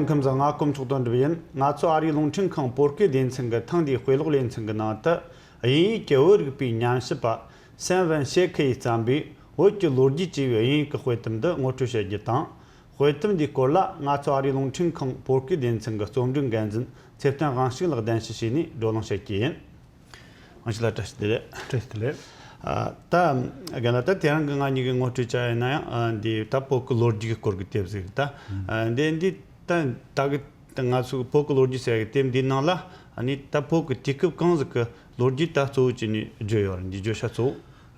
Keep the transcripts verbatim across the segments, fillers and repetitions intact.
ཁམས་བཟང་། ང་དཀོན་མཆོག་དོན་གྲུབ་ཡིན། ང་ཚོ་ཨ་རིའི་རླུང་འཕྲིན་ཁང་བོད་སྐད་སྡེ་ཚན་གྱི་ཐེངས་འདིའི་དཔེ་ཀློག་ལེ་ཚན་གྱི་ནང་དུ། དབྱིན་ཡིག་གི་བོད་རིག་པའི་ཉམས་ཞིབ་པ་སན་ཝན་ཤེ་ཁི་ཡིས་བརྩམས་པའི་བོད་ཀྱི་ལོ་རྒྱུས་ཅེས་པའི་དབྱིན་ཡིག་གི་དཔེ་དེབ་འདི་ངོ་སྤྲོད་བྱེད་རྒྱུ་དང་། དཔེ་དེབ་འདིའི་སྐོར་ལ་ང་ཚོ་ཨ་རིའི་རླུང་འཕྲིན་ཁང་བོད་སྐད་སྡེ་ཚན་གྱི་རྩོམ་སྒྲིག་འགན་འཛིན་ཚེ་བརྟན་དབང་ཕྱུག་ལགས་གདན་ཞུ་བྱས་ནས་བགྲོ་གླེང་བྱེད་ཀྱི་ཡིན། དབང་ཕྱུག་ལགས། བཀྲ་ཤིས་བདེ་ལེགས། བཀྲ་ཤིས་བདེ་ལེགས། ཨ། ད་རྒན་ལགས། ད་དེ་རིང་གི་ང་གཉིས་ཀྱི་ངོ་སྤྲོད་བྱ་ཡིན་ན་ཡང་། ཨ། འདི་ད་བོད་ཀྱི་ལོ་རྒྱུས་ཀྱི་སྐོར་གྱི་དེབ་ཟིག་རེད། ད། ཨ། འདི་འདི་ད་ད་གི་ད་ང་ཚོ་བོད་ཀྱི་ལོ་རྒྱུས་ཟེར་གི་དེབ་འདིའི་ནང་ལ། ཨ་ནི་ད་བོད་ཀྱི་དུས་སྐབས་གང་ཟིག་གི་ལོ་རྒྱུས་ད་གཙོ་བོ་བྱས་ནས་བརྗོད་ཡོད་རེད། འདི་བརྗོད་བྱ་གཙོ་བོ་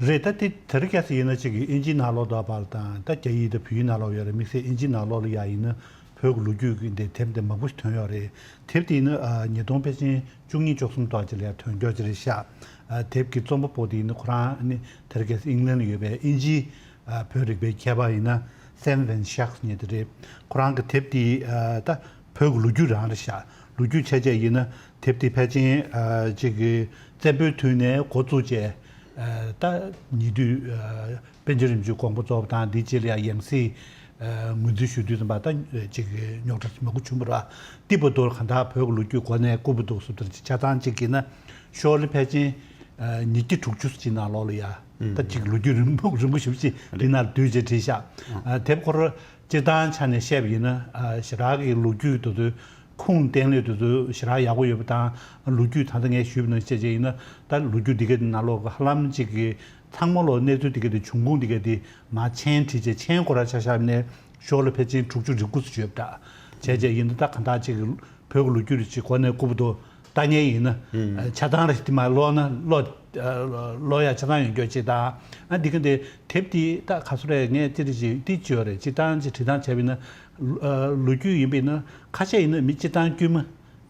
རེད། ད་དེ་དེ་རིང་ཁ་སང་ཡིན་ན་གཅིག་གི་དབྱིན་ཇིའི་ནང་ལོགས་དང་བར་དང་། ད་རྒྱ་ཡིག་དང་བོད་ཡིག་ནང་ལོགས་ཡོད་རེད། དམིགས་བསལ་དབྱིན་ཇིའི་ནང་ལོགས་ལ་ཡ་ཡིན་ན་བོད་ཀྱི་ལོ་རྒྱུས་ཀྱི་འདི་དེབ་འདི་མང་པོ་ཞིག་ཐོན་ཡོད་རེད། དེབ་དེ་ཡིན་ན། ཨ། ཉིས་སྟོང་ཕལ་ཆེར་བཅུ་གཉིས་བཅུ་གསུམ་ཐོག་ཅིག་ལ་ཡ་ཐོན་རྒྱུ་ཅིག་རེད་ཤག་ཨ། དེབ་ཀྱི་རྩོམ་པ་པོ་དེ་ཡིན་ན་ཁོ་རང་ནི་དེ་རིང་ཁ་སང་ཨིང་ལན་ལ་ཡོད་པའི་དབྱིན་ཇིའི། ཨ། བོད་རིག་པའི་མཁས་པ་ཡིན་ན་སན་ཝན་ཤག་ཟེར་མཁན་དེ་རེད། ཁོ་རང་གི་དེབ་དེ། ཨ། ད་བོད་ཀྱི་ལོ་རྒྱུས་རང་རེད་ཤག་ལོ་རྒྱུས་བྱས་བྱས་ཡིན་ན་དེབ་དེ་ཕལ་ཆེར། ཨ། ཅིག་གི་བཙན་པོའི་དུས་ནས་འགོ་བཙུགས་བྱས། ཨ། ད་ཉེ་དུས། ཨ། པཎ་ཆེན་རིན་པོ་ཆེ་དགོངས་པ་རྫོགས་པ་དང་དེའི་རྗེས་ལ་ཡང་ཡང་སྲིད། ཨ། ངོས་འཛིན་ཞུ་དུས་ཙམ་པ་ད་ཅིག་རྙོག་དྲ་མང་པོ་བྱུང་བ་རེད་པ། དེ་བར་དུ་གང་ལྟར་བོད་ཀྱི་ལོ་རྒྱུས་འགོ་ནས་རྐུབ་བུ་འདུག་བཟོ་ལྟར་ཅིག་ཆ་ཚང་ཅིག་གིས་ན་ཤོག་ལྷེ་ཕལ་ཆེར། ཨ། ཉིས་བརྒྱ་དྲུག་ཅུ་ཅིག་ནང་ལོགས་ལ་ཡ། ཨུམ། ད་ཅིག་ལོ་རྒྱུས་རིང་པོ་རིང་པོ་ཞེ་པོ་ཅིག་འདི་ནང་བསྡུས་བྱས་བྲིས་ཤག་ཨ། དེབ་ཁོ་ར་སྤྱིར་བཏང་ཆ་ནས་བཤད་པ་ཡིན་ན། ཨ། ཞེ་དྲག་གི་ལོ་རྒྱུས་དེ་ཚོའི་ཁུངས་བསྟན་ལས་དེ་ཚོ་ཞེ་དྲག་ཡག་པོ་ཡོད་པ་དང་། ལོ་རྒྱུས་ད་ལྟ་ངས་ཞུས་པ་ནང་བཞིན་བྱས་བྱས་ཡིན་ན་ད་ལོ་རྒྱུས་འདི་གའི་ནང་ལོགས་ཀྱི་ཧ་ལམ་ཅིག་གི་ཚང་མ་ལོ་གནས་ཚུལ་འདི་གའི་དེ་འབྱུང་ཁུངས་འདི་གའི་དེ་མར་མཆན་བྲིས་བྱས། མཆན་སྐོར་ར་ཆ་བཞག་ནས་ཤོག་ལྷེ་ཕལ་ཆེར་དྲུག་ཅུ་རེ་དགུ་ཙམ་ཡོད་པ་འདྲ། བྱས་བྱས་ཡིན་ན་ད་གང་ལྟར་ཅིག་གི་བོད་ཀྱི་ལོ་རྒྱུས་རེ་ཅིག་འགོ་ནས་རྐུབ་བུ་དུ་ལྟ་མཁན་ཡིན་ན། ཨུམ། ཆ་ཚང་རེ་དེ་མར་ཀློག་ན་ཀློག་ཀློག་ཡ་ཆ་ཚང་ཡོང་རྒྱུ་ཅིག་དང་། ཨ། འདི་ག་འདི་དེབ་འདི་ད་ག་ཚོད་རེད། ངས་ཅི་རེ་ཅིག་འདི་ཅིག་ཡོད་རེད། སྤྱིར་བཏང་ཅིག་བྲིས་སྟངས་བྱས་པ་ཡིན་ན། ཨ། ལོ་རྒྱུས་ཡིན་པ་ཡིན་ན་ཁ་ཤས་ཡིན་ན་མི་སྤྱིར་བཏང་དཀྱུས་མ་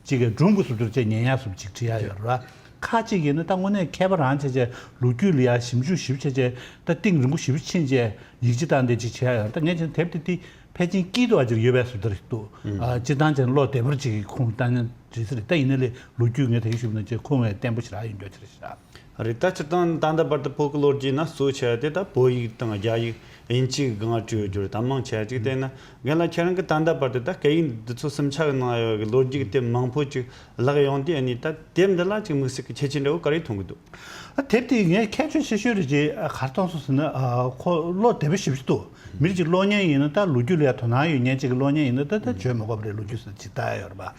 ཅིག་གི་སྒྲུང་གི་བཟོ་འདྲ་ཅིག་ཉན་ཡ་བཟོ་ཅིག་བྲིས་ཡ་ཡོད་རེད་པ། ཁ་ཅིག་ཡིན་ན་ད་དངོས་གནས་མཁས་པ་རང་བྱས་བྱས་ལོ་རྒྱུས་ལ་ཡ་ཞིབ་འཇུག་ཞིབ་བྱས་བྱས། ད་གཏིང་རིང་པོ་ཞིབ་ཕྱིན་བྱས་ཡིག་ཆ་དང་འདི་ཅིག་བྱས་ཡ་ཡོད་རེད། ད་ངས་བྱས་ན་དེབ་དེ་དེ་ཕལ་ཆེར་དཀྱིལ་དུ་ཨ་ཅིག་ཡོད་པའི་བཟོ་འདྲ་ཞིག་འདུག་ཨ། སྤྱིར་བཏང་བྱས་ན་ཀློག་བདེ་བར་ཅིག་གི་ཁུངས་བཏང་ན་འགྲིག་ས་རེད། ད་ཡིན་ན་ལས་ལོ་རྒྱུས་ངས་དེ་ག་ཞུས་པ་ན་ཅིག་ཁུངས་ངས་བརྟན་པོ་ཞེ་དྲག་ཡོང་རྒྱུ་ཅིག་རེད་ཤག་རེད། ད་སྤྱིར་བཏང་ད་ལྟ་བར་དུ་བོད་ཀྱི་ལོ་རྒྱུས་ནང་གཙོ་ཆེ་བ་དེ་ད་བོད་ཡིག་དང་རྒྱ་ཡིག་དབྱིན་ཇི་གི་སྒང་བྲིས་ཡོད་རྒྱུ་རེད། ད་མང་ཆེ་བ་ཅིག་བལྟས་ན། རྒན་ལགས་ཁྱེད་རང་གིས་ད་ལྟ་བར་དུ་ད་སྐད་ཡིག་འདི་ཚོ་སུམ་ཆ་གི་ནང་ཡོད་གི་ལོ་རྒྱུས་ཀྱི་དེབ་མང་པོ་ཅིག་བཀླགས་ཡོང་དུས། ཨ་ནི་ད་དེབ་འདི་ལ་ཅིག་དམིགས་བསལ་གྱི་ཁྱད་ཆོས་འདྲ་བོ་ག་རེ་མཐོང་གི་འདུག་ཨ། དེབ་དེ་ངས་ཁྱད་ཆོས་ཆེ་ཤོས་རེད་ཅེས་ག་རེ་མཐོང་སོང་ཟེར་ན། ཨ། ཁོ་ཀློག་བདེ་པོ་ཞེ་པོ་ཅིག་འདུག་མི་རིགས་ཅིག་ཀློག་མཁན་ཡིན་ན། ད་ལོ་རྒྱུས་ལ་ཡ་དོ་སྣང་ཡོད་མཁན་ཅིག་གིས་ཀློག་མཁན་ཡིན་ན། ད་ད་བརྗོད་མ་དགོས་པ་རེད། ལོ་རྒྱུས་ཟེར་ཅིག་ལྟ་ཡ་ཡོད་རེད་པ།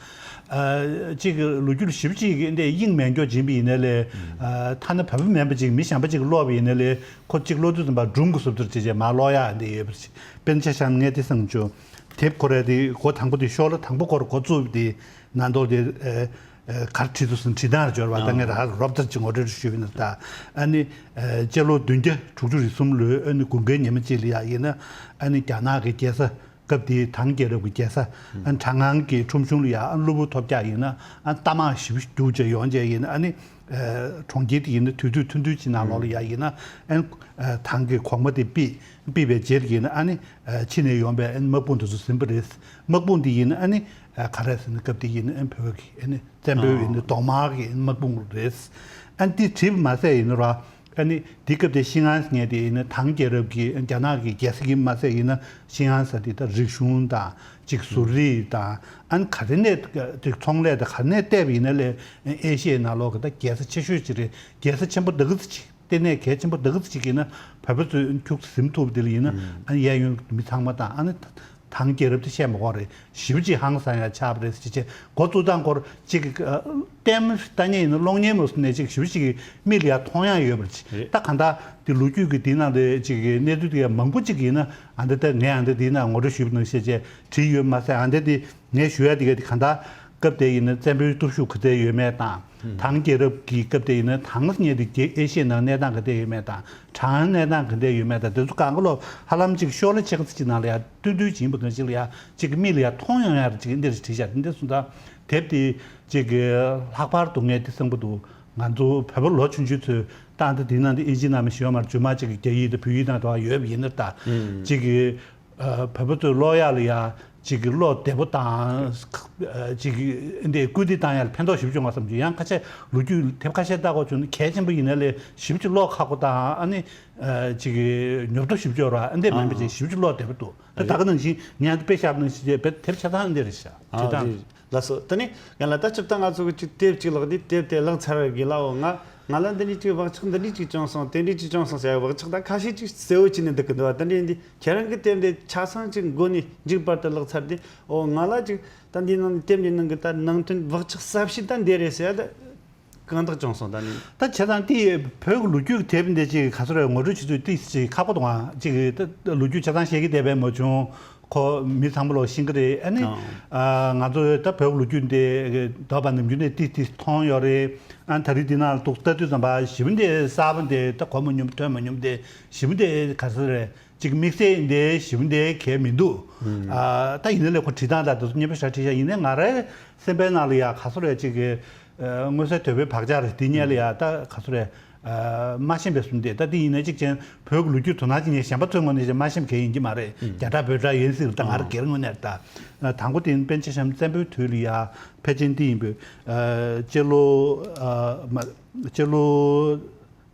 ཨ། ཅིག་གི་ལོ་རྒྱུས་ལ་ཞེ་པོ་ཅིག་གི་འདི་དབྱིངས་མེད་མགྱོགས་ཕྱིན་པ་ཡིན་ན་ལས། ཨ། ཐ་ན་བོད་པ་མིན་པ་ཅིག་མི་གཞན་པ་ཅིག་གིས་ཀློག་པ་ཡིན་ན་ལས། ཁོ་གཅིག་ཀློག་དུས་ཙམ་པ་སྒྲུང་གི་བཟོ་འདྲ་ཅིག་བྱས་མར་ཀློག་ཡག་འདི་ཡོད་པ་ཅིག་དཔེར་ན་ཆ་བཞག་ན་ངས་འདི་བསམ་བྱུང་། དེབ་ཁོ་རའི་དེ་འགོ་དང་པོ་དེ། ཤོག་ལྷེ་དང་པོ་ཁོ་ར་འགོ་བཙུགས་པ་དེ་ནང་དོན་དེ། ཨ། ཨ། ག་རེ་བྲིས་འདུག་ཟེར་ན། བྲིས་སྟངས་རེ་འབྱོར་བ་ད་ངས་རང་རོབ་ཙམ་ཅིག་ངོ་སྤྲོད་ཞུས་པ་ཡིན་ན། ད་ཨ་ནི། ཨ། སྤྱི་ལོ་བདུན་བརྒྱ་དྲུག་ཅུ་རེ་གསུམ་ལོའི། ཨ་ནི་དགུན་ཁའི་ཉི་མ་གཅིག་ལ་ཡ་ཡིན་ན། ཨ་ནི་རྒྱ་ནག་གི་རྒྱལ་ས། སྐབས་དེའི་ཐང་རྒྱལ་རབས་ཀྱི་རྒྱལ་ས། ཨ། དྲང་ངང་གི་ཁྲོམ་གཞུང་ལ་ཡ། ཨ། གློ་བུར་ཐོལ་རྒྱག་ཡིན་ན། ཨ། རྟ་དམག་ཞེ་པོ་ཅིག་རྒྱུག་བྱས་ཡོང་བྱས་ཡིན་ན། ཨ་ནི། ཨ། གྲོང་ཁྱེར་དེ་ཡིན་ན་དུས་ཚོད་ཐུང་ཐུང་ཅིག་ནང་ལོགས་ལ་ཡ་ཡིན་ན། ཨ། ཨ། ཐང་གི་གོང་མ་དེ་ཕུད། ཕུད་པའི་རྗེས་ལ་ཡིན་ན། ཨ་ནི། ཨ། ཕྱི་ནས་ཡོང་པའི། ཨ་ནི། དམག་དཔུང་དེ་ཚོ་ཟིན་པ་རེད། དམག་དཔུང་དེ་ཡིན་ན། ཨ་ནི། ཨ། ག་རེ་ཟེར་ན། སྐབས་དེ་ཡིན་ན། ཨ། བོད་ཀྱི། ཨ་ནི། བཙན་པོའི། ཨ་ནི། གདོང་དམར་གྱི་དམག་དཔུང་རེད། ཨ་ནི་དེ་བྲིས་པ་མ་ཟད་ཡིན་ན་ར། ཨ་ནི་དེ་སྐབས་དེ་ཤིང་ཧན་ཟེར་མཁན་དེ་ཡིན་ན། ཐང་རྒྱལ་རབས་ཀྱི་རྒྱ་ནག་གི་རྒྱལ་ས་ཡིན་མ་ཟད་ཡིན་ན། ཤིང་ཧན་ཟེར་དེ་ད་རིག་གཞུང་དང་ཅིག་ཟུར་རིག་དང་། ཨ་ནི་ག་རེ་ནས་ཅིག་ཚོང་ལས་དང་ག་རེ་ནས་བལྟས་པ་ཡིན་ན་ལས། ཨེ་ཤི་ཡའི་ནང་ལོགས་ཀྱི་ད་རྒྱལ་ས་ཆེ་ཤོས་ཅིག་རེད། རྒྱལ་ས་ཆེན་པོ་འདི་ག་ཙམ་ཅིག་ལྟེ་གནས་གལ་ཆེན་པོ་འདི་ག་ཙམ་ཅིག་ཡིན་ན། བོད་པ་ཚོས་ཁྱུག་ཙམ་ཟིན་ཐུབ་པ་དེ་ལ་ཡིན་ན། ཨ་ནི་གཡས་གཡོན་གྱི་མི་ཚང་མ་དང་། ཨ་ནི་ཐང་རྒྱལ་རབས་དེ་བཤད་མ་དགོས་རེད། ཞེ་པོ་ཅིག་ཧང་སང་ཡ་ཆགས་པ་རེད་ཟེར་བྱས། འགོ་བཙུགས་སྟངས་སྐོར་ཅིག་གི། ཨ། ལྟད་མོ་ལྟ་མཁན་ཡིན་ན། གློག་བརྙན་མོ་ཟེར་ནས་ཅིག་ཞེ་པོ་ཅིག་གི་མིག་ལ་ཡ་མཐོང་ཡ་ཡོད་པ་རེད། རེད། ད་གང་ལྟར་དེ་ལོ་རྒྱུས་ཀྱི་དེའི་ནང་དེ་ཅིག་གི་གནས་ཚུལ་དེ་ཡ་མང་པོ་ཅིག་ཡིན་ན། ཨ་འདི་ད་ངས་ཨ་འདི་དེའི་ནང་ངོ་སྤྲོད་ཞུས་པ་ནང་བཞིན་བྱས་བྲིས་ཡོད་མ་ཟད། ཨ་འདི་དེ་ངས་ཞུ་ཡ་དེ་ག་དེ་གང་ལྟར་སྐབས་དེ་ཡིན་ན་བཙན་པོའི་སྟོབས་ཤུགས་ག་ཚད་ཡོད་མེད་དང་། ཨུམ། ཐང་རྒྱལ་རབས་ཀྱི་སྐབས་དེ་ཡིན་ན་ཐང་ཟེར་མཁན་དེ་རྒྱལ། ཨེ་ཤི་ཡའི་ནང་གནས་སྟངས་ག་དེ་ཡོད་མེད་དང་། དྲང་གནས་སྟངས་ག་དེ་ཡོད་མེད་དང་། དེ་ཚོ་གང་ག་ལོ་ཧ་ལམ་ཅིག་ཤོག་ལྷེ་ཆེ་ཁག་ཅིག་ནང་ལ་ཡ་བསྟུན་བསྟུན་བྱིན་པ་གང་ཞིག་ལ་ཡ་ཅིག་གི་མིག་ལ་ཡ་མཐོང་ཡོང་ཡ་རེ་ཅིག་འདི་རེ་བྲིས་བཞག་འདི་སོང་ཙང་དེབ་དེ་ཅིག་གི་ལྷག་པར་དུ་ངས་འདི་གསུང་གི་འདུག་ང་ཚོ་བོད་པ་ལོ་ཆུང་ཆུང་ཚོས་ད་ལྟ་དེ་ནང་དེ་ཨིན་ཇི་ནང་མ་ཞིག་ཡོད་མ་རེད། རྗེས་མ་ཅིག་གི་རྒྱ་ཡིག་དང་བོད་ཡིག་ནང་དུ་ཡོད་པ་ཡིན་ན། ད་ཅིག་གི། ཨ། བོད་པ་ཚོའི་ཀློག་ཡག་ལ་ཡ་ཅིག་གི་བློ་བདེ་པོ་དང་། ཨ། ཅིག་གི་འདི་སྐུལ་འདེད་བཏང་ཡག་ལ་ཕན་ཐོགས་ཞེ་པོ་བྱུང་བ་བསམ་གྱི། ཡང་ཁ་ཤས་ལོ་རྒྱུས་དེབ་ཁ་ཤས་ལྟ་དགོས་བྱུང་ན་གལ་ཆེན་པོ་ཡིན་ན་ལས་ཞེ་པོ་ཅིག་ཀློག་ཁག་པོ་དང་། ཨ་ནི་ཨ། ཅིག་གི་ཉོབ་ཏོ་ཞེ་པོ་ཅིག་ཡོད་ར། ཨ། འདི་མིན་པ་ཅིག་ཞེ་པོ་ཅིག་ཀློག་བདེ་པོ་འདུག། ད་ད་ག་ནང་བཞིན་ངས་དཔེ་བཞག་པ་ནང་བཞིན་བྱས་པའི་དེབ་ཆ་ཚང་འདི་རེད་ཤག། ཨ། བྱེད་སྟངས། རེད། ལགས་སོ། དེ་ནས་ཡང་ལ་ད་སྤྱིར་བཏང་ང་ཚོ་གི་ཅིག་དེབ་ཅིག་ཀློག་དུས་དེབ་དེ་བཀླགས་ཚར་བའི་རྗེས་ལ། འོ། ང་ང་ལ་འདི་འདྲའི་ཅིག་བག་ཆགས་འདི་འདྲའི་ཅིག་བྱུང་སོང་། དེ་འདྲའི་ཅིག་བྱུང་སོང་ཟེར་བའི་བག་ཆགས་ད་ཁ་ཤས་ཅིག་གསལ་བོ་བྱས་ནས་འདུག་གི་འདུག་བ། དེ་འདྲ་ཡིན་དུས་ཁྱེད་རང་གི་དེབ་འདི་ཆ་ཚང་ཅིག་མགོ་ནས་མཇུག་བར་དུ་བཀླགས་ཚར་དུས། འོ། ང་ལ་ཅིག་ད་འདིའི་ནང་དེབ་འདིའི་ནང་གི་ད་ནང་དོན་བག་ཆགས་གསར་བཤད་ད་འདི་རེད་ཟེར་ཡ་ད། གང་དག་བྱུང་སོང་ད་ནི། ད་བྱས་ཙང་དེ་བོད་ཀྱི་ལོ་རྒྱུས་ཀྱི་དེབ་འདི་ཅིག་ག་ཚོད་རེད། ངོ་སྤྲོད་བྱེད་ཚུལ་ཏིས་ཅིག་ཁག་པོ་འདུག་ཨང་། ཅིག་ད་ལོ་རྒྱུས་ཆ་ཚང་ཤེས་ཀྱི་བསྡད་པས་མ་བྱུང་། ཁོ་མི་ཚང་མ་ལོག་ཤེས་ཀྱི་རེད། ཨ་ནི། ཨ། ཨ། ང་ཚོ་ད་བོད་ཀྱི་ལོ་རྒྱུས་འདི་འདས་པ་ནམ་རྒྱུན་ནས་ཏིས་ཏིས་མཐོང་ཡོད་རེད། ཨ། ད་རེས་འདི་ནང་ལ་འདུག་ལྟ་དུས་ཙམ་པ་ཞིབ་འདི་གསར་པ་འདི་ད་གོ་མ་མྱོང་ཐོས་མ་མྱོང་འདི་ཞིབ་འདི་ག་ཚོད་རེད། ཅིག་དམིགས་བསལ་འདི་ཞིབ་འདི་གལ་མི་འདུག། ཨ། ད་ཡིན་ན་ལས་ཁོ་བྲིས་སྟངས་དང་དེ་ཚོ་སྙན་པོ་ཞེ་དྲག་བྲིས་ཤག། ཡིན་ནའི་ང་རའི་སེམས་པའི་ནང་ལ་ཡ་ག་ཚོད་རེད། ཅིག་གི། ཨ། མངོན་གསལ་དོད་པོའི་བག་ཆགས་རེད། དེ་སྔོན་ལ་ཡ་ད་ག་ཚོད་རེད། ཨ། མ་ཤེས་པའི་བཟོ་འདྲ། ད་དེ་ཡིན་ནའི་ཅིག་ཅན་བོད་ཀྱི་ལོ་རྒྱུས་དོ་སྣང་བྱེད་མཁན་གཞན་པ་ཚོའི་ངོས་ནས་ཅིག་མ་ཤེས་མཁན་ཡིན་གྱི་མ་རེད། རྒྱ་གྲགས་བོད་གྲགས་ཡིན་སྲིད། ད་ང་རང་སྒེར་ངོས་ནས་ད། ཨ། དང་པོ་དེ་ནི་པཎ་ཆེན་བྱམས་བཙན་པོའི་དུས་ལ་ཡ་ཕལ་ཆེར་དེ་ཡིན་པས། ཨ། སྤྱི་ལོ། ཨ། མ། སྤྱི་ལོ།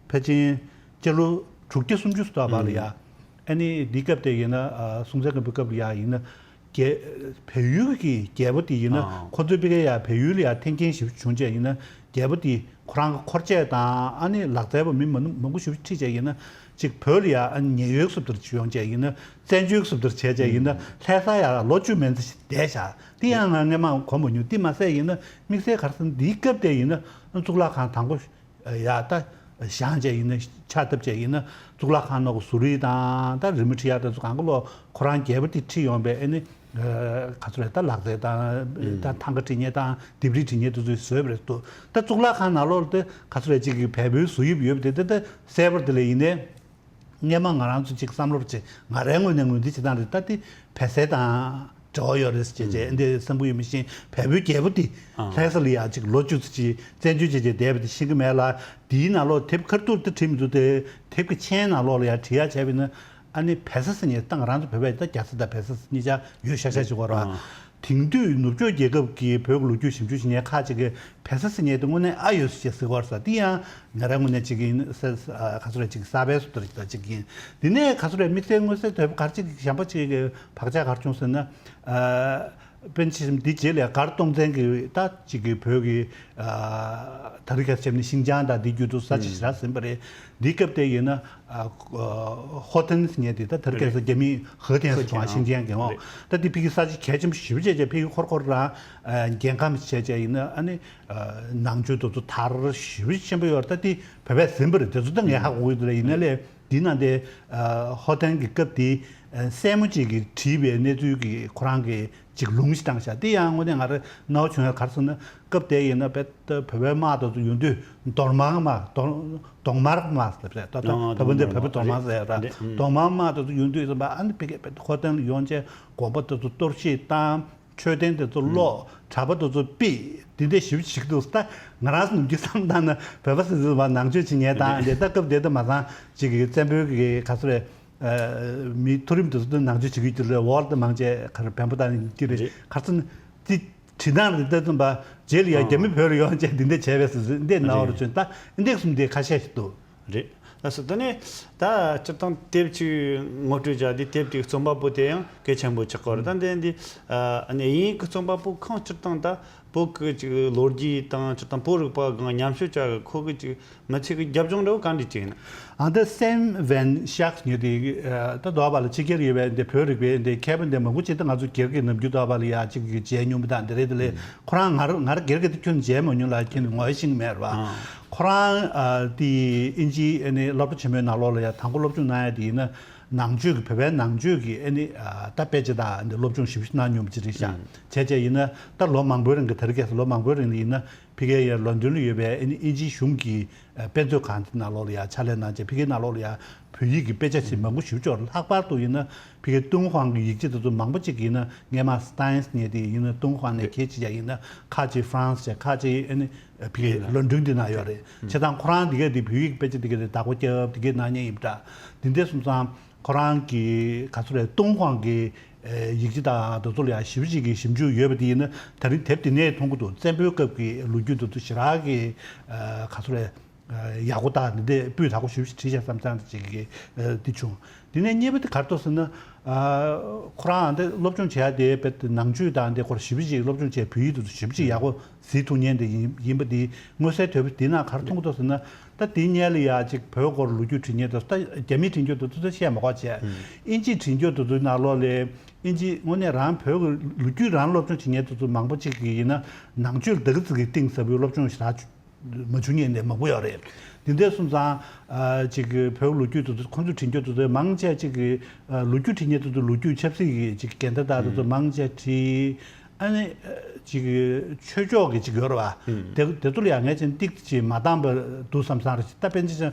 ཕལ་ཆེར་སྤྱི་ལོ་དྲུག་བརྒྱ་སུམ་ཅུ་སོ་བར་ལ་ཡ། ཨ་ནི་འདི་སྐབས་དེ་ཡིན་ན། ཨ། སྲོང་བཙན་སྒམ་པོའི་སྐབས་ལ་ཡ་ཡིན་ན། རྒྱལ། བལ་ཡུལ་གྱི་རྒྱལ་པོ་དེ་ཡིན་ན། ཨ། ཁོ་ཚོའི་ཕ་གིར་ཡ་བལ་ཡུལ་ལ་ཡ་ཐེ་འགན་ཞེ་པོ་བྱུང་བྱས། ཡིན་ན་རྒྱལ་པོ་དེ་ཁོ་རང་གི་འཁོར་བཅས་དང་། ཨ་ནི་ལག་རྩལ་པ་མི་མང་མང་པོ་ཞེ་པོ་ཁྲིད་བྱས། ཡིན་ན་ཅིག་བོད་ལ་ཡ། ཨ། ཉེན་གཡོལ་སོབ་དེར་ཡོང་བྱས། ཡིན་ན་བཙན་བྱོལ་སོབ་དེར་བྱས་བྱས། ཡིན་ན་ལྷ་ས་ཡ་ལོ་བཅུ་མན་ཙམ་ཞིག་བསྡད་བཞག། དེ་ཡང་ང་སྔོན་མ་གོ་མ་མྱོང་། དེ་མ་ཟད་ཡིན་ན་དམིགས་བསལ་ག་རེ་ཟེར་ན། འདིའི་སྐབས་དེ་ཡིན་ན་གཙུག་ལག་ཁང་དང་པོ་ཡ་ད་བཞེངས་བྱས། ཡིན་ན་ཕྱག་བཏབ་བྱས། ཡིན་ན་གཙུག་ལག་ཁང་ནང་གི་བཟོ་རིག་དང་། ད་རི་མོ་བྲིས་ཡག་དེ་ཚོ་གང་ག་ལོ་ཁོ་རང་རྒྱལ་པོ་དེས་ཁྲིད་ཡོང་བའི། ཨ་ནི། ཨ། ག་ཚོད་རེད། ད་ལག་རྩལ་དང་། ཨ། ད་ཐང་ག་བྲིས་མཁན་དང་ལྡེབས་རིས་བྲིས་མཁན་དེ་ཚོས་བཟོས་པ་རེད་འདུག། ད་གཙུག་ལག་ཁང་ནང་ལོགས་ལ་དེ་ག་ཚོད་རེད། ཅིག་གི་བལ་པོའི་བཟོ་དབྱིབས་ཡོད་པ་དེ་ད་ད་གསལ་པོ་དེ་ལ། ཡིན་ནའི། སྔོན་མ་ང་རང་ཚོ་ཅིག་བསམ་བློ་ཅིག་ང་རའི་ངོས་ནས་ངོས་འཛིན་བྱེད་སྟངས་རེད། ད་དེ་བལ་བཟའ་དང་འབྲེལ་བ་ཡོད་རེད་ཟེར་བྱས་བྱས། ཨ། འདི་བསམ་གྱི་ཡོད། མི་ཤེས། བལ་པོའི་རྒྱལ་པོ་དེ། ཨ། ལྷ་ས་ལ་ཡ་ཅིག་ལོ་བཅུ་ཙམ་ཅིག་བཙན་བྱོལ་བྱས་བྱས་བསྡད་པ་དེ་ཤེས་ཀྱི་མེད་ལ། དེའི་ནང་ལོགས་དེབ་ཁ་ཐུག་དེ་བྲིས་མི་འདུག་སྟེ། དེབ་ཀྱི་མཆན་ནང་ལོགས་ལ་ཡ་བྲིས་ཡག་བྱས་པ་ཡིན་ན། ཨ་ནི་བལ་བཟའ་ཟེར་མཁན་ད་ང་རང་ཚོ་བོད་པ་ཡིན་ད་རྒྱ་བཟའ་དང་བལ་བཟའ་གཉིས་ཆ་ཡོད་ཤག་ཤག་ཅིག་ཡོད་རེད་བ། ཨ། དེང་དུས་ནུབ་ཕྱོགས་རྒྱལ་ཁབ་ཀྱི་བོད་ཀྱི་ལོ་རྒྱུས་ཞིབ་འཇུག་བྱེད་མཁན་ཁག་ཅིག་གིས་བལ་བཟའ་ཟེར་མཁན་དེ་དངོས་གནས་ཨ་ཡོད་ཟེར་ཟེར་གྱི་ཡོད་རེད་ཟེར། དེ་ཡང་ང་རའི་ངོས་ནས་ཅིག་ཡིན་ཟེར། ཨ། ག་ཚོད་རེད། ཅིག་གསར་པའི་བཟོ་འདྲ་ཅིག་ད་ཅིག་ཡིན། དེ་ནས་ག་ཚོད་རེད། དམིགས་བསལ་མངོན་གསལ་དོད་པོ་ག་རེ་ཅིག་གཞན་པ་ཅིག་གི་བག་ཆགས་ག་རེ་བྱུང་ཟེར་ན། ཨ། པཎ་ཆེན་འདི་རྗེས་ལ་མགར་སྟོང་བཙན་གྱིས་ད་ཅིག་གི་བོད་ཀྱི། ཨ། དེ་རིང་ཁ་སང་བྱས་ན་ཤིན་ཅང་དང་འདི་བརྒྱུད་དུ་ས་ཆ་ཞེ་དྲག་ཟིན་པ་རེད། འདིའི་སྐབས་དེ་ཡིན་ན། ཨ། ཧོ་ཐན་ཟེར་མཁན་དེ། ད་དེ་རིང་ཁ་སང་རྒྱ་མིས་ཧེ་ཐན་ཟེར་གྱི་ཡོད་ཨང་། ཤིན་ཅང་གི་འོང་། ད་དེ་ཕ་གི་ས་ཆ་གལ་ཆེན་པོ་ཞེ་པོ་བྱས་བྱས། ཕ་གི་འཁོར་འཁོར་རང་། ཨ། རྒྱལ་ཁམས་བྱས་བྱས། ཡིན་ན་ཨ་ནི། ཨ། ནང་ཆོས་དེ་ཚོ་དར་ཞེ་པོ་ཆེན་པོ་ཡོད་རེད། ད་དེ་བོད་པས་ཟིན་པ་རེད། དེ་ཚོ་ད་ངས་ཧ་གོ་གི་འདུག་ལ། ཡིན་ན་ལས། དེའི་ནང་དེ། ཨ། ཧོ་ཐན་གྱི་སྐབས་དེ། ཨ། སྲས་མོ་གཅིག་གིས་བྲིས་པའི་གནས་ཚུལ་གྱི་ཁོ་རང་གི་ཅིག་ལུང་ཞིག་བཏང་ཤག། དེ་ཡང་དངོས་གནས་ང་རང་རྣ་བ་ཆུང་ཡག་ག་རེ་ཟེར་ན། སྐབས་དེ་ཡིན་ན་བོད་བོད་པའི་དམག་དེ་ཚོ་ཡོང་དུས་གདོང་དམར་དམག། གདོང་གདོང་དམར་དམག་ཟེར་བ་རེད། ད་ད་ཨ། བོད་པ་འདི་བོད་པ་གདོང་དམར་ཟེར་ཡ་ར། འདི། ཨ། གདོང་དམར་དམག་དེ་ཚོ་ཡོང་དུས་ཙམ་པ། ཨ་ནི་ཕ་གིར་ཧོ་ཐན་ལ་ཡོང་བྱས་དགོན་པ་དེ་ཚོ་གཏོར་བཤིག་བཏང་། མཆོད་རྟེན་དེ་ཚོ་སློག། གྲྭ་པ་དེ་ཚོ་ཕུད། འདི་འདྲ་ཞེ་པོ་ཅིག་འདུག། ད་ང་རང་ཚོ་ནམ་རྒྱུན་བསམ་བཏང་ན་བོད་པ་ཟེར་ཚོ་མར་ནང་ཆོས་བྱེད་མཁན་དང་། འདི་ད་སྐབས་དེ་ད་མ་ཚང་ཅིག་གི་བཙན་པོའི་གི་ག་ཚོད་རེད། ཨ། མི་མཐོ་རིམ་དེ་ཚོ་ད་ནང་ཆོས་བྱེད་ཀྱི་ཡོད་རེད། འོག་ལ་ད་མང་ཆེ་ག་རེ་བོན་པོ་དང་ཡིན་གྱི་རེད། རེད། ག་རེ་ཟེར་ན་དེ་བྲིས་སྟངས་རེད། ད་ཙམ་པ་རྗེས་ལ་ཡང་རྒྱ་མི་བོད་ལ་ཡོང་བྱས་འདི་འདྲ་བྱས་པས་ཟེར་ཟེར་འདི་རྣ་བར་བྱོན། ད་འདི་གསུམ་དེ་ཁ་ཤས་ཤིག་འདུག། རེད། ལགས་སོ། དེ་ནས་ད་སྤྱིར་བཏང་དེབ་ཅིག་ངོ་སྤྲོད་བྱ་དུས། དེབ་དེའི་རྩོམ་པ་པོ་དེ་ཡང་གལ་ཆེན་པོ་ཆགས་ཀྱི་ཡོད་རེད། ད་འདི་འདི། ཨ། ནས་དབྱིན་ཡིག་གི་རྩོམ་པ་པོ་ཁོང་སྤྱིར་བཏང་ད་བོད་ཀྱི་ཅིག་ལོ་རྒྱུས་དང་། སྤྱིར་བཏང་བོད་རིག་པ་སྒང་ཉམས་ཞིབ་བྱ་གི་ཁོ་གི་ཅིག་མི་ཚེ་གི་རྒྱབ་ལྗོངས་འདྲ་བོ་ག་འདྲ་ཅིག་ཡིན་ན། ཨ། འདི་སེམ་ཝན་ཤག་ཟེར་མཁན་དེ། ཨ། ད་འདས་པ་ལ་ཕྱི་རྒྱལ་ཡོད་པའི་འདི་བོད་རིག་པའི་འདི་མཁས་པ་འདི་མང་པོ་ཅིག་ད་ང་ཚོ་སྒེར་གྱི་ནམ་རྒྱུན་འདས་པ་ལ་ཡ་ཅིག་གི་མཇལ་མྱོང་པ་དང་འདི་རེད། དེ་ལས་ཨུམ། ཁོ་རང་ང་རང་ང་རང་སྒེར་གྱི་ད་ཁྱོན་མཇལ་མ་མྱོང་ལ། ཁྱོན་ངོ་ཤེས་ཀྱི་མེད་རེད་བ། ཨ། ཁོ་རང་། ཨ། དེ་དབྱིན་ཇིའི་ཨ་ནི་སློབ་གྲྭ་ཆེན་མོའི་ནང་ལོགས་ལ་ཡ་དང་པོ་སློབ་སྦྱོང་གནང་ཡ་དེ་ཡིན་ན། ནང་ཆོས་ཀྱི། བོད་པའི་ནང་ཆོས་ཀྱི་ཨ་ནི། ཨ། ད་དཔེ་ཆ་དང་འདི་སློབ་སྦྱོང་ཞིབ་ཞིབ་གནང་མྱོང་བ་ཅིག་རེད་ཤག། ཨུམ། བྱས་བྱས་ཡིན་ན་ད་ལོ་མང་པོའི་རིང་གི། དེ་རིང་ཁ་སང་ལོ་མང་པོའི་རིང་ལ་ཡིན་ན། ཕ་གིའི་ཡ་ལོན་ཌོན་ལ་ཡོད་པའི་ཨ་ནི་དབྱིན་ཇིའི་གཞུང་གི་ཨ་དཔེ་མཛོད་ཁང་དེ་ནང་ལོགས་ལ་ཡ་ཕྱག་ལས་གནང་བྱས། ཕ་གིའི་ནང་ལོགས་ལ་ཡ་བོད་ཡིག་གི་དཔེ་ཆ་ཞིག་མང་པོ་ཞེ་པོ་ཅིག་ཡོད་རེད། ལྷག་པར་དུ་ཡིན་ན་ཕ་གིའི་ཏུན་ཧོང་གི་ཡིག་ཆ་དེ་ཚོ་མང་པོ་ཅིག་ཡིན་ན། སྔས་མ་སི་ཏཱའིན་ཟེར་མཁན་དེ་ཡིན་ན་ཏུན་ཧོང་ནས་ཁྱེར་བྱས་ཡིན་ན། ཁ་ཅིག་ཧྥ་རན་སི་བྱས། ཁ་ཅིག་ཨ་ནི་ཕ་གིའི་ལོན་ཌོན་དེ་ནང་ཡོད་རེད། བྱས་ཙང་ཁོ་རང་དེ་གས་དེ་བོད་ཡིག་དཔེ་ཆ་དེ་གས་དེ་བདག་པོ་རྒྱབ་དེ་གས་གནང་མཁན་ཡིན་པ་འདྲ། དེ་འདྲ་སོང་ཙང་ཁོ་རང་གི་ག་ཚོད་རེད། ཏུན་ཧོང་གི་ཨེ་ཡིག་ཆ་དང་དེ་ཚོ་ལ་ཡང་ཞེ་པོ་ཅིག་གི་ཞིབ་འཇུག་ཡོད་པ་དེ་ཡིན་ན། ད་རིང་དེབ་དེ་ནས་མཐོང་གི་འདུག་བཙན་པོའི་སྐབས་ཀྱི་ལོ་རྒྱུས་དེ་ཚོ་ཞེ་དྲག་གི་ཨ་ག་ཚོད་རེད། ཨ་ཡག་པོ་དང་དེ་འདྲ་སྤུས་དག་པོ་ཞེ་པོ་ཅིག་བྲིས་བཞག་བསམ་བསམ་ཅིག་གི་ཨ་དེ་བྱུང་། དེ་ནས་གཉིས་པ་དེ་ག་རེ་འདུག་ཟེར་ན། ཨ་ཁོ་རང་འདི་སློབ་སྦྱོང་བྱེད་ཡ་དེ་དཔེ་ནང་ཆོས་དང་འདི་སྐོར་ཞེ་པོ་ཅིག་སློབ་སྦྱོང་བྱས། བོད་ཡིག་དེ་ཚོ་ཞེ་པོ་ཅིག་ཡག་པོ་གཟིགས་ཐུབ་མཁན་དེ་ཡིན་ཡིན་པ་དེ་མངོན་གསལ་དོད་པོ་དེ་ནང་ག་རེ་མཐོང་གི་འདུག་ཟེར་ན། ད་དེའི་སྔོན་ལ་ཡ་ཅིག་བོད་སྐོར་ལོ་རྒྱུས་བྲིས་མཁན་དེ་ཚོ། ད་རྒྱ་མིས་བྲིས་རྒྱུ་དེ་ཚོ་ད་བཤད་མ་དགོས་བྱས། ཨིན་ཇིས་བྲིས་རྒྱུ་དེ་ཚོའི་ནང་ལོགས་ལ་ཨིན་ཇི་དངོས་གནས་རང་བོད་ཀྱི་ལོ་རྒྱུས་རང་སློབ་སྦྱོང་བྱེད་མཁན་དེ་ཚོ་མང་པོ་ཅིག་གིས་ཡིན་ན། ནང་ཆོས་ལ་ད་ག་ཙམ་གྱི་གཏིང་ཟབ་པོའི་སློབ་སྦྱོང་ཞེ་དྲག་མ་བྱུང་མཁན་དེ་མང་པོ་ཡོད་རེད། དེ་འདྲ་སོང་ཙང་ཨ་ཅིག་བོད་ལོ་རྒྱུས་དེ་ཚོ་ཁོང་ཚོས་བྲིས་རྒྱུ་དེ་ཚོ་མང་ཆེ་ཅིག་གིས་ཨ་ལོ་རྒྱུས་བྲིས་མཁན་དེ་ཚོ་ལོ་རྒྱུས་ཆབ་སྲིད་ཀྱི་ཅིག་འགལ་ཟླ་དང་དེ་ཚོ་མང་ཆེ་བྲིས། ཨ་ནི་ཨ་ཅིག་ཆོས་ཕྱོགས་ཀྱི་ཅིག་ཡོད་རེད་བ། དེ་དེ་ཚོ་ལ་ཡང་ངས་ཅིག་ཏིག་ཅིག་མ་བཏང་བར་འདུག་བསམ་བསམ་རེད། ད་དཔེར་ན་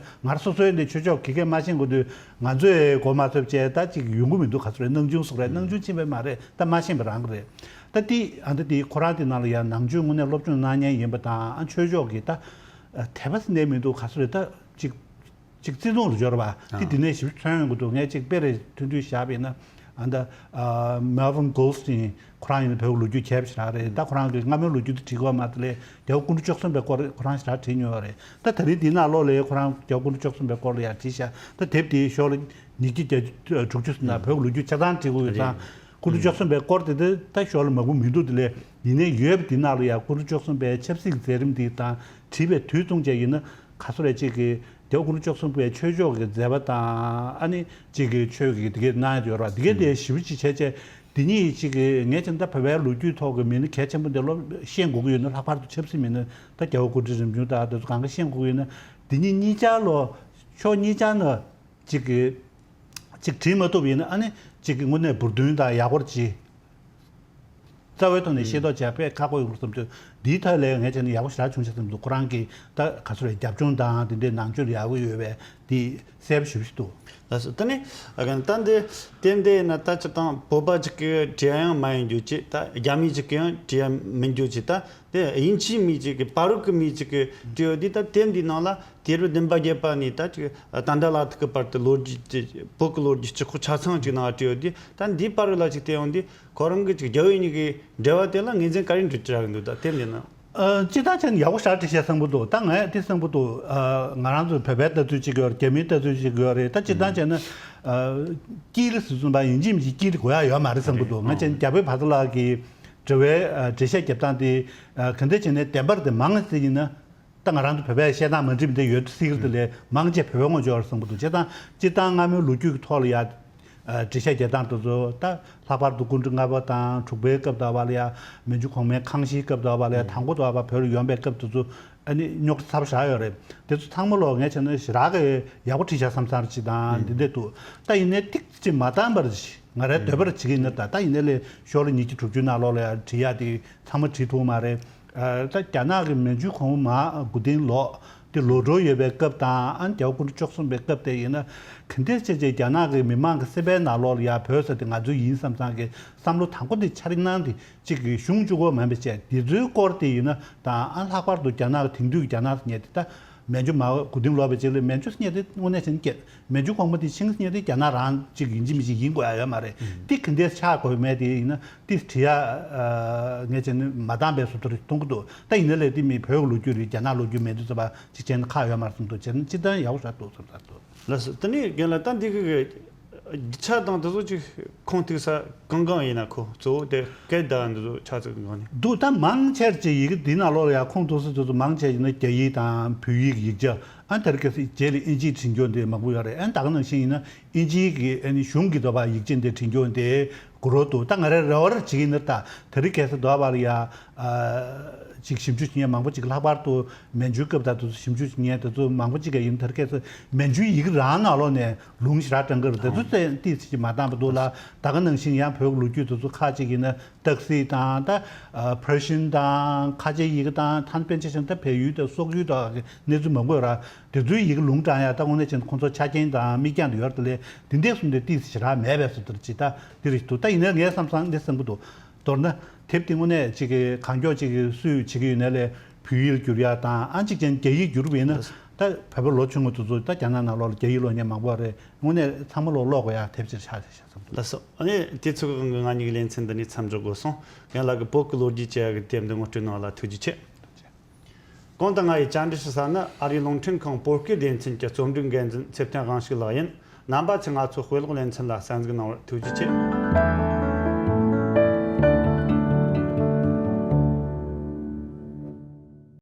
ང་རང་སོ་སོའི་འདི་ཆོས་ཕྱོགས་ཀྱི་སྐད་མ་ཤེས་དགོས་དུས། ང་ཚོས་གོ་མ་ཐུབ་བྱས། ད་ཅིག་ཡོང་གི་མི་འདུག་ག་ཚོད་རེད། སྣང་ཆུང་སོགས་རེད། སྣང་ཆུང་ཕྱིན་པ་མ་རེད། ད་མ་ཤེས་པ་རང་གི་རེད། ད་དེ་ཨ་ད་དེ་ཁོ་རང་དེ་ནང་ལ་ཡང་ནང་ཆོས་དངོས་གནས་སློབ་སྦྱོང་གནང་མཁན་ཡིན་པ་དང་། ཨ་ཆོས་ཕྱོགས་ཀྱི་ད་ཨ་དད་པ་ཟེར་ནས་མི་འདུག་ག་ཚོད་རེད། ད་ཅིག་ཅིག་བརྩི་མཐོང་རུ་འབྱོར་བ་དེ་དེ་ནས་ཞིབ་མཚོན་ཡོང་གི་འདུག་ངས་ཅིག་དཔེ་རེ་ཐུང་ཐུང་བཞག་པ་ཡིན་ན། ཨ་ད་ཨ་Melvin Goldstein། ཁོ་རང་ཡིན་ན་བོད་ལོ་རྒྱུས་མཁས་པ་ཞིག་རང་རེད། ད་ཁོ་རང་གིས་སྔ་མོའི་ལོ་རྒྱུས་དེ་བྲིས་ཀྱི་ཡོད་མ་རེད་དེ། ལས་རྒྱལ་བ་སྐུ་ཕྲེང་བཅུ་གསུམ་པའི་སྐོར་ཁོ་རང་ཞེ་དྲག་བྲིས་མྱོང་བ་རེད། ད་ད་རིང་འདིའི་ནང་ལོགས་ལ་ཁོ་རང་རྒྱལ་བ་སྐུ་ཕྲེང་བཅུ་གསུམ་པའི་སྐོར་ལ་ཡང་བྲིས་ཤག་ད་དེབ་དེའི་ཤོག་ལ་ཉིས་བརྒྱ་དྲུག་ཅུ་ཟེར་ན་བོད་ལོ་རྒྱུས་ཆ་ཚང་བྲིས་ཀྱི་ཡོད་ཙང་། སྐུ་ཕྲེང་བཅུ་གསུམ་པའི་སྐོར་དེ་དེ་ད་ཤོག་ལ་མང་པོ་མི་འདུག་དེ་ལས་ཡིན་ནའི་ཡོད་པ་དེའི་ནང་ལ་ཡང་སྐུ་ཕྲེང་བཅུ་གསུམ་པའི་ཆབ་སྲིད་ཀྱི་མཛད་རིམ་དེ་དང་བྲིས་པའི་དུས་མཚུངས་བཅས་ཡིན་ན། ག་ཚོད་རེད། ཅིག་གི་རྒྱལ་བ་སྐུ་ཕྲེང་བཅུ་གསུམ་པའི་ཆོས་ཕྱོགས་ཀྱི་མཛད་པ་དང་། ཨ་ནི་ཅིག་གི་ཆོས་ཀྱི་དེ་གའི་གནང་ཡ་ཡོད་རེད་བ། དེ་གའི་དེ་ཞིབ་ཅིག་བྱས་བྱས། དེ་གཉིས་ཅིག་གི་ངས་ཅིག་ད་བོད་པའི་ལོ་རྒྱུས་ཐོག་གི་མི་སྣ་གལ་ཆེན་པོ་འདི་ལོ་ཤེས་དགོས་ཀྱི་ཡོད་ན། ལྷག་པར་དུ་ཆབ་སྲིད་མི་སྣ་ད་རྒྱལ་བ་སྐུ་ཕྲེང་རིམ་བྱོན་དང་དེ་ཚོ་གང་ག་ཤེས་དགོས་ཀྱི་ཡོད་ན། དེ་གཉིས་གཉིས་ཆར་ལོ་ཕྱོགས་གཉིས་ཆར་ན་ཅིག་གི་ཅིག་བྲིས་མ་ཐུབ་ཡིན་ན། ཨ་ནི་ཅིག་གི་དངོས་གནས་འབུར་འདོན་དང་ཡག་པོ་ཅིག་རྩ་བའི་ཐོག་ནས་ཤེས་རྟོགས་བྱས་དཔེ་ཁག་པོ་ཡོང་གི་བསམ་དུས། འདིའི་ཐད་ལ་ངས་བྱས་ན་ཡག་པོ་ཞེ་དྲག་བྱུང་ཤག་བསམ་འདུག་ཁོ་རང་གིས་ད་ག་ཚོད་རེད། རྒྱབ་ལྗོངས་དང་དེ་འདྲའི་ནང་ཆོས་ལ་ཡག་པོ་ཡོད་པའི་དེ་གསལ་པོ་ཞེ་པོ་ཞིག་འདུག་ལགས་སོ། ད་ནི་ཨ་གན་ད་འདི་དེབ་འདི་ཡིན་ན་ད་སྤྱིར་བཏང་བོད་པ་ཅིག་གིས་བྲིས་ཡ་ཡང་མ་ཡིན་རྒྱུ་ཅིག་ད་རྒྱ་མི་ཅིག་གིས་ཡང་བྲིས་ཡ་མིན་རྒྱུ་ཅིག་ད་དེ་དབྱིན་ཇིའི་མི་ཅིག་གིས། བར་རུ་གི་མི་ཅིག་གིས་བྲིས་ཡོད་དུས། ད་དེབ་འདིའི་ནང་ལ་དུས་རབས་བདུན་པ་བརྒྱད་པ་ནས་ད་ཅིག་ད་ལྟ་ལ་ཐུག་གི་བར་དུ་ལོ་རྒྱུས་ཅིག་བོད་ཀྱི་ལོ་རྒྱུས་སྤྱི་ཁོག་ཆ་ཚང་ཅིག་ནང་བྲིས་ཡོད་དུས། ད་འདིའི་བར་རུ་ལ་ཅིག་བལྟས་ཡོང་དུས། ཁོ་རང་གི་ཅིག་རྒྱལ་བོ་གཉིས་ཀྱི་འབྲེལ་བ་དེ་ལ་ངོས་འཛིན་ག་རེ་འདྲ་ཅིག་རག་གི་འདུག་ད་དེབ་འདི་ན། ཨ་སྤྱིར་བཏང་བྱས་ན་ཡག་པོ་ཞེ་དྲག་བྲིས་ཤག་བསམ་གྱི་འདུག་ད་ངས་དེ་བསམ་གྱི་འདུག་ཨ་ང་རང་ཚོ་བོད་པའི་ལྟ་ཚུལ་གཅིག་ཡོད་རེད། རྒྱ་མིའི་ལྟ་ཚུལ་གཅིག་ཡོད་རེད། ད་སྤྱིར་བཏང་བྱས་ན་ཨ་དཀྱིལ་ཟེར་བཟུང་བ་ཡིན་གཅིག་མིན་གཅིག་དཀྱིལ་དགོས་ཡ་ཡོད་མ་རེད་བསམ་གྱི་འདུག་ངས་བྱས་ན་རྒྱ་བོད་བར་དུ་ལགས་ཀྱི་འབྲེལ་བའི་ཨ་འགྲེལ་བཤད་རྒྱབ་སྟངས་དེ་ཨ་ག་འདྲ་བྱས་ནས་བདེན་པར་དེ་མང་ཙམ་ཡིན་ན། ད་ང་རང་ཚོ་བོད་པའི་བཤད་སྟངས་མ་འགྲིག་པ་འདི་ཡོད་སྲིད་ཀྱི་རེད། དེ་ལས་མང་ཆེ་བོད་པའི་ངོ་ཅོག་རེད་བསམ་གྱི་འདུག་བྱས་ཙང་སྤྱིར་བཏང་སྔ་མོའི་ལོ་རྒྱུས་ཀྱི་ཐོག་ལ་ཡ་ཨ་འགྲེལ་བཤད་རྒྱག་སྟངས་དེ་ཚོ། ད་ལྷག་པར་དུ་སྐུ་ཕྲེང་ལྔ་པ་དང་དྲུག་པའི་སྐབས་དང་བ་ལ་ཡ། མན་ཇུ་གོང་མའི་ཁང་ཞིའི་སྐབས་དང་བ་ལ་ཡ། དང་པོ་དང་བ་བོད་ལ་ཡོང་པའི་སྐབས་དེ་ཚོ་ཨ་ནི་རྙོག་དྲ་ཚ་པོ་ཞེ་དྲག་ཡོད་རེད། དེ་ཚོ་ཚང་མ་ལོག་ངས་བྱས་ན་ཞེ་དྲག་གི་ཡག་པོ་བྲིས་ཤག་བསམ་བསམ་རེ་ཅིག་དང་འདི་འདྲ་འདུག་ད་ཡིན་ནའི་ཏིག་ཅིག་མ་བཏང་བར་ཅིག་ང་རའི་འདོད་པར་བྱེད་ཀྱི་ཡིན་ན། ད་ད་ཡིན་ནའི་ལས་ཤོག་ལྷེ་ཉིས་བརྒྱ་དྲུག་ཅུ་ནང་ལོགས་ལ་ཡ་བྲིས་ཡ་དེ་ཚང་མ་བྲིས་ཐུབ་མ་རེད། ཨ་ད་རྒྱ་ནག་གི་མན་ཇུ་གོང་མ་མགོ་རྟིང་ལོག་དེ་ལོག་འགྲོ་ཡོད་པའི་སྐབས་དང་། ཨ་རྒྱལ་བ་སྐུ་ཕྲེང་བཅུ་གསུམ་པའི་སྐབས་དེ་ཡིན་ན། ག་འདྲ་བྱས་བྱས་རྒྱ་ནག་གི་མི་མང་གི་སེམས་པའི་ནང་ལོགས་ལ་ཡ་བོད་ཟེར་དེ་ང་ཚོའི་ཡིན་བསམ་བསམ་གྱི་བསམ་བློ་དང་པོ་དེ་འཆར་སྣང་དེ་གཅིག་གི་བྱུང་བཅུག་གི་མིན་པ་བྱས། དེ་ཚོའི་སྐོར་དེ་ཡིན་ན་དང་། ཨ་ལྷག་པར་དུ་རྒྱ་ནག་གི་དེང་དུས་ཀྱི་རྒྱ་ནག་ཟེར་མཁན་དེ། ད་མན་ཇུ་མ་མགོ་རྟིང་ལོག་པའི་རྗེས་ལ་མན་ཇུ་ཟེར་མཁན་དེ་དངོས་གནས་བྱས་ན་སྐད། མན་ཇུ་གོང་མ་དེ་ཕྱིན་ཟེར་མཁན་དེ་རྒྱ་ནག་རང་གཅིག་ཡིན་གཅིག་མིན་གཅིག་ཡིན་དགོས་ཡ་ཡོད་མ་རེད། དེ་ག་འདྲས་ཆགས་དགོས་མེད་དེ་ཡིན་ན། དེ་བྲིས་ཡ་ཨ་ངས་བྱས་ན་མ་བཏང་པའི་བཟོ་འདྲ་མཐོང་གི་འདུག་ད་ཡིན་ན་ལས་དེ་མི་བོད་ཀྱི་ལོ་རྒྱུས་རེད། རྒྱ་ནག་ལོ་རྒྱུས་མེད་དུས་ཙམ་པ་ཅིག་བྱས་ན་ཁག་ཡོད་མ་རེད་བསམ་འདུག་བྱས་ན་སྤྱིར་བཏང་ཡག་པོ་ཞེ་དྲག་འདུག་བསམ་བསམ་འདུག་ལགས་སོ། དེ་ནས་རྒན་ལགས། ད་འདི་གི་རྒྱུ་ཆ་དང་དེ་ཚོ་ཅིག་ཁུངས་གཏུགས་ས་གང་གང་ཡིན་ན། ཁོ་གཙོ་བོ་དེ་སྐད་བརྡ་འདི་ཚོ་ཆ་ཚིག་གང་ནས་འདུག་ད་མང་ཆེར་ཅིག་ཡི་གེ་འདི་ནང་ལོགས་ལ་ཡ་ཁུངས་གཏུགས་ས་དེ་ཚོ་མང་ཆེ་ཡིན་ན་རྒྱ་ཡིག་དང་བོད་ཡིག་ཡིག་ཆ། ཨ་དེར་སྐད་ཆ་རྗེས་ལ་དབྱིན་ཇིས་བྲིས་རྒྱུ་འདི་མང་པོ་ཡོད་རེད། ཨ་ད་ག་ནང་བཞིན་ཡིན་ན་དབྱིན་ཇིའི་གི་ཨ་ནི་གཞུང་གི་འདོད་པ་ཡིག་ཆ་འདི་བྲིས་རྒྱུ་འདི་དགོས་རོགས་འདུག་ད་ང་རའི་རེ་བ་རེ་བྱེད་ཀྱི་ཡིན་ན། ད་དེ་རིང་ཁ་སང་འདོད་པ་ལ་ཡ་ཨ་ཅིག་ཞིབ་འཇུག་བྱེད་མཁན་མང་པོ་ཅིག་ལྷག་པར་དུ་མན་ཇུའི་སྐབས་དང་དེ་ཚོ་ཞིབ་འཇུག་བྱེད་མཁན་དེ་ཚོ་མང་པོ་ཅིག་ག་ཡིན། དེར་སྐད་ཆ་མན་ཇུའི་ཡི་གེ་རང་ནང་ལོགས་ནས་ལུང་ཞེ་དྲག་དྲངས་ཀྱི་རེད། དེ་ཚོ་ཙམ་ཏོག་ཙམ་ཅིག་མ་འདང་བ་འདུག་ལ། ད་ག་ནང་བཞིན་ཡང་བོད་ཀྱི་ལོ་རྒྱུས་དེ་ཚོ་ཁག་ཅིག་ཡིན་ན། སྟག་གཟིག་དང་ད་ཕར་ཤིན་དང་ཁ་ཆེའི་ཡི་གེ་དང་ཐང་པན་ཆེ་ཆེན་ད་བལ་ཡུལ་དང་སོག་ཡུལ་དང་གི་གནས་ཚུལ་མང་པོ་ཡོད་ར། དེ་ཚོའི་ཡི་གེ་ལུང་དྲངས་ཡ་ད་དངོས་གནས་བྱས་ན་ཁོང་ཚོ་ཆ་རྐྱེན་དང་མིག་རྒྱང་དུ་ཡོད་རེད་ལས་དེ་འདྲས་གསུམ་དེ་ཏིས་ཞེ་དྲག་མེད་པས་སུ་དེར་ཅི་ད་དེ་རེད་འདུག་ད་ཡིན་ན་ངས་བསམ་བསམ་འདི་བསམ་གི་འདུག་མདོར་ན་དེབ་དེ་དངོས་གནས་ཅིག་གི་གང་མགྱོགས་ཅིག་གི་སུས་བྱེད་ཀྱི་ཡོད་ན་ལས་བོད་ཡིག་བསྒྱུར་ཡ་དང་ཨ་གཅིག་ཅན་རྒྱ་ཡིག་བསྒྱུར་བས་ན་ད་བོད་པ་ལོ་ཆུང་ངུ་དེ་ཚོ་ད་རྒྱ་ནག་ནང་ལོགས་ལ་རྒྱ་ཡིག་སློབ་མཁན་མང་པོ་རེད། དངོས་གནས་ཚང་མ་ལོ་ཀློག་དགོས་ཡ་དེབ་ཅིག་ཆགས་ཤག་བསམ་འདུག་ལགས་སོ། ཨ་ནི་དུས་ཚོད་ཀྱི་དབང་གིས་ང་གཉིས་ཀྱི་ལེ་ཚན་འདི་ནས་མཚམས་འཇོག་དགོས་སོང་། ཡང་ལ་གི་བོད་ཀྱི་ལོ་རྒྱུས་བཅས་ཀྱི་དེབ་འདི་ངོ་སྤྲོད་གནང་བ་ལ་ཐུགས་རྗེ་ཆེ། གོང་དུ་ང་ཡིས་བཅར་འདྲི་ཞུ་ས་ནི་ཨ་རིའི་རླུང་འཕྲིན་ཁང་བོད་སྐད་སྡེ་ཚན་གྱི་རྩོམ་སྒྲིག་འགན་འཛིན་ཚེ་བརྟན་དབང་ཕྱུག་ལགས་ཡིན། རྣམ་པ་ཚོས་ང་ཚོའི་དཔེ་ཀློག་ལེ་ཚན་ལ་གསན་གཟིགས་གནང་བར་ཐུགས་རྗེ་ཆེ།